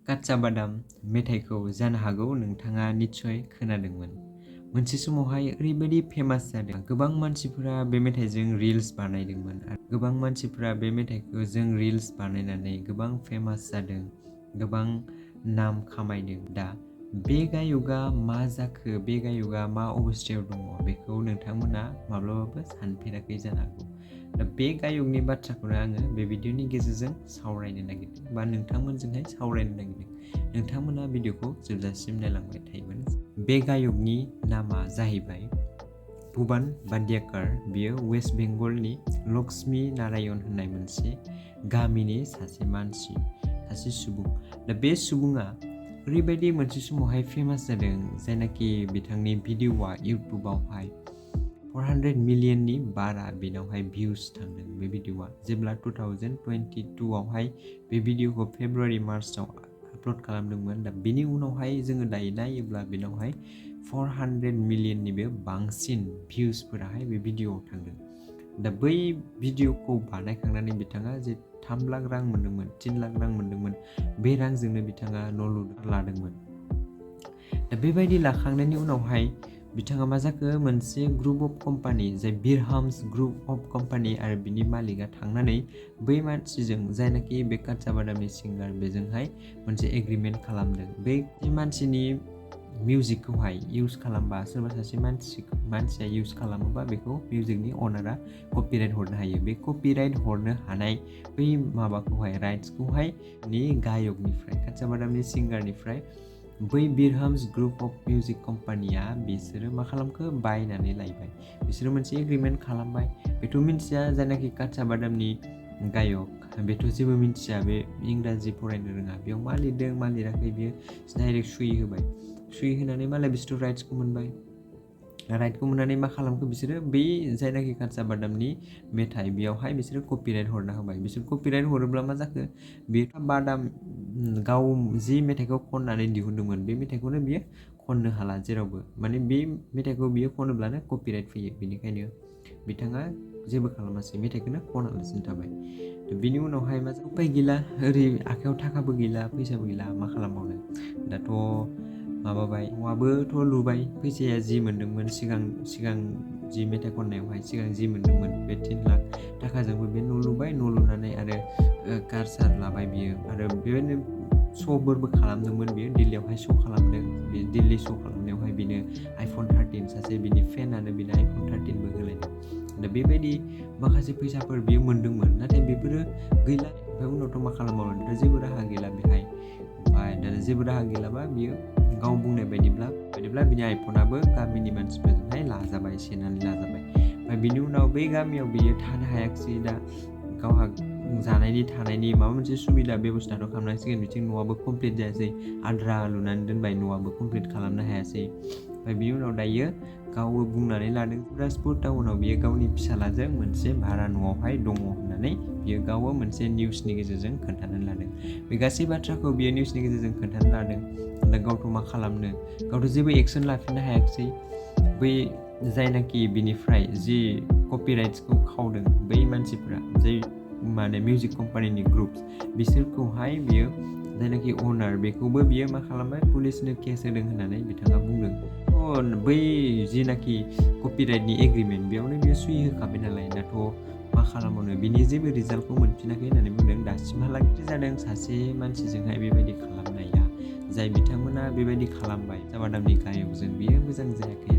काचा बादाम मेथाइखौ जानो हागौ नोंथाङा निस्सय खोनादोंमोन। मोनसे समावहाय ओरैबायदि फेमास जादों, गोबां मानसिफोरा बे मेथाइजों रिल्स बानायदोंमोन आरो गोबां मानसिफोरा बे मेथाइखौ जों रिल्स बानायनानै गोबां फेमास जादों, गोबां नाम खामायदों। दा बे गायकआ मा जाखो, बे गायकआ मा अबस्थायाव दङ बेखौ नोंथांमोना माब्लाबाबो सानफेराखै जानो हागौ। दा बे गायकनि बाथ्राखौनो आङो बे भिडिअनि गेजेरजों सावरायनो नागिरदों बा नोंथांमोनजोंहाय सावरायनो नागिरदों। नोंथांमोना भिडिअखौ जोबजासिम नायलांबाय थायोमोन। बे गायकनि नामा जाहैबाय भुबन बादियाकर। बियो वेस्ट बेंगलनि लक्ष्मी नारायण होननाय मोनसे गामिनि सासे मानसि, सासे सुबुं। दा बे सुबुङा ओरैबायदि मोनसे समावहाय फेमास जादों, जायनाखि बिथांनि भिडिअआ इउटुबावहाय 400 मिलियननि बारा बेनावहाय भिउस थांदों। बे भिडिअआ जेब्ला 2022आवहाय बे भिडिअखौ फेब्रुवारि मार्चआव आपल'ड खालामदोंमोन। दा बेनि उनावहाय जोङो दायो नायोब्ला बेनावहाय 400 मिलियननिबो बांसिन भिउसफोराहाय बे भिडिअआव थांदों। दा बै भिडिअखौ बानायखांनानै बिथाङा जे 3 लाख रां मोनदोंमोन, 3 लाख रां मोनदोंमोन, बे रांजोंनो बिथाङा न' लुनो लादोंमोन। दा बेबायदि लाखांनायनि उनावहाय बिथाङा मा जाखो, मोनसे ग्रुप अफ कम्पानि, जाय बिरहाम्स ग्रुप अफ कम्पानि आरो बिनि मालिकआ थांनानै बै मानसिजों, जायनाखि बे काचा बादामनि सिंगार, बेजोंहाय मोनसे एग्रिमेन्ट खालामदों। बै मानसिनि मिउजिकखौहाय इउज खालामबा, सोरबा सासे मानसिया इउज खालामोबा बेखौ मिउजिकनि अनारा कपिराइट हरनो हायो। बे कपिराइट हरनो हानाय बै माबाखौहाय, राइट्सखौहाय गायकनिफ्राय, काचा बादामनि सिंगारनिफ्राय बै बिरहाम्स ग्रुप अफ मिउजिक कम्पानिया बिसोरो मा खालामखो, बायनानै लायबाय। बिसोरो मोनसे एग्रिमेन्ट खालामबाय। बेथ' मिन्थिया, जायनाखि काचा बादामनि गायक, बेथ' जेबो मिन्थिया, बे इंराजि फरायनो रोङा। बेयाव मा लिरदों मा लिराखै बियो डाइरेक्ट सुइ होबाय। सुइ होनानै मालाय बिसोर राइट्सखौ मोनबाय। राइटखौ मोननानै मा खालामखो बिसोरो, बै जायनाखि काचा बादामनि मेथाइ, बेयावहाय बिसोरो कपिराइट हरना होबाय। बिसोर कपिराइट हरोब्ला मा जाखो, बे बादाम गाव जि मेथाइखौ खननानै दिहुनदोंमोन, बे मेथाइखौनो बियो खननो हाला जेरावबो। माने बे मेथाइखौ बियो खनोब्लानो कपिराइट फैयो। बेनिखायनो बिथाङा जेबो खालामासै, मेथाइखौनो खनालासिनो थाबाय। बिनि उनावहाय मा उपाय गैला, ओरै आखायाव थाखाबो गैला, फैसाबो गैला, मा खालामबावनो। दाथ' माबाबाय, न'आबोथ' लुबाय। फैसाया जि मोनदोंमोन सिगां जि मेथाइ खननायावहाय सिगां जि मोनदोंमोन, बे 3 लाख थाखाजोंबो बे न' लुबाय। न' लुनानै आरो कार सार लाबाय बियो। आरो बेबायदिनो श'फोरबो खालामदोंमोन बियो, दिल्लीयावहाय श' खालामदों। बे दिल्ली श' खालामनायावहाय बेनो आइफन 13, सासे बिनि फेनानो बेनो आइफन 13बो होलायदों। दा बेबायदि माखासे फैसाफोर बियो मोनदोंमोन, नाथाय बेफोरो गैला। ओमफ्राय उनावथ' मा खालामबावनो, दा जेबो राहा गैला बेहाय। ओमफ्राय दा जेबो राहा गैलाबा बियो गाव बुंनाय बायदिब्ला बिनि आइफनाबो गामिनि मानसिफोरजोंहाय लाजाबाय, सेनानै लाजाबाय। ओमफ्राय बिनि उनाव बै गामियाव बियो थानो हायाखिसै। दा गावहा जानायनि थानायनि माबा मोनसे सुबिदा बेब'स्थाथ' खालामनांसिगोन। बिथिं न'आबो कमप्लिट जायासै, आद्रा लुनानै दोनबाय, न'आबो कमप्लिट खालामनो हायासै। ओमफ्राय बिनि उनाव दायो गावबो बुंनानै लादों, राजपुर टाउनाव बियो गावनि फिसालाजों मोनसे भारा न'आवहाय दङ होननानै बियो गावबो मोनसे निउसनि गेजेरजों खोन्थानानै लादों। बे गासै बाथ्राखौ बियो निउसनि गेजेरजों खोन्थानानै लादों। दा गावथ' मा खालामनो, गावथ' जेबो एक्सन लाफिननो हायाखिसै। बै जायनाखि बिनिफ्राय जि कपिराइट्सखौ खावदों, बै मानसिफ्रा, जाय माने मिउजिक कम्पानिनि ग्रुप्स, बिसोरखौहाय बियो, जायनाखि अनार, बेखौबो बियो मा खालामबाय, पुलिसनो केस होदों होननानै बिथाङा बुंदों। बै जिनाखि कपिराइटनि एग्रिमेन्ट, बेयावनो बियो सुइ होखाबाय नालाय। दाथ' मा खालामबावनो, बिनि जेबो रिजाल्टखौ मोनफिनाखै होननानै बुंदों। दासिमहालागै जादों सासे मानसिजोंहाय बेबायदि खालामनाया, जाय बिथांमोना बेबायदि खालामबाय काचा बादामनि गायकजों, बियो मोजां जायाखै